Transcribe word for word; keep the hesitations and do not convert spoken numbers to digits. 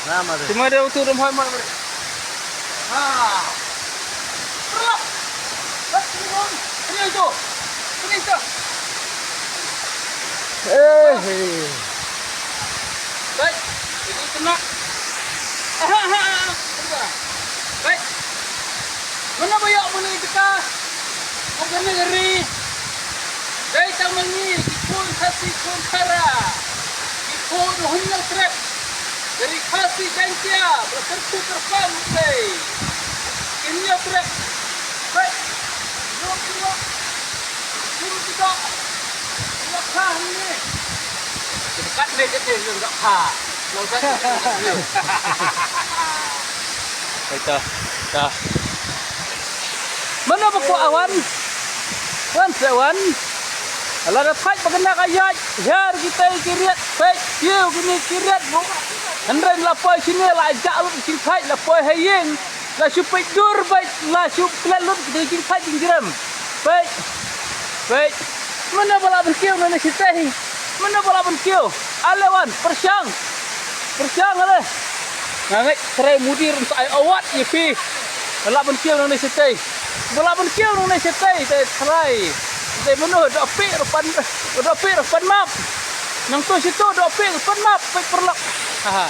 Nama deh. Cuma dia utuh dum hoi mat. Ha. Perlap. Perlap, sini, Bang. Sini, itu. Sini, itu. Eh. Baik. Ini kena. Aha, aha, aha. Baik. Mano ba ïoh mano ïa ka? Ka kane ka ri. Dei tang ma ngi ki khun Khasi khun Khara. Ki khun Hynñiewtrep. Ka ri Khasi Jaiñtia ba la kyrkhu kyrpang dei. Hynñiewtrep. Hei. Ïoh ki ïoh. Ïoh ki ïoh. Ïoh ka hangne. Kat ne kat ne ïoh ka. Ïoh ka. Ita, ita. Mano ba kwah wan? Wan se wan. Lada thait ba kane ka ïaid, hiar kita ki riat, peit, kiew kine ki riat bu. Hynrei la poi shine la jah lut ki jingthait, la poi ha ïing. La shu peit dur beit, la shu klet lut ki jingthait jingjrem. Peit. Peit. Mano ba lah ban kiew nangne shatei? Mano ba lah ban kiew? Ale wan, pyrshang. Pyrshang ale. Nga ngeit trai mudi ruh sa ai award ïa phi. Lah ban kiew nangne shatei. Ba lah ban kiew nangne shatei te trai. Te mano da phi ruh pan, da phi ruh pan map. Nangto shito da phi ruh pan map, peit pyrlap. Aha.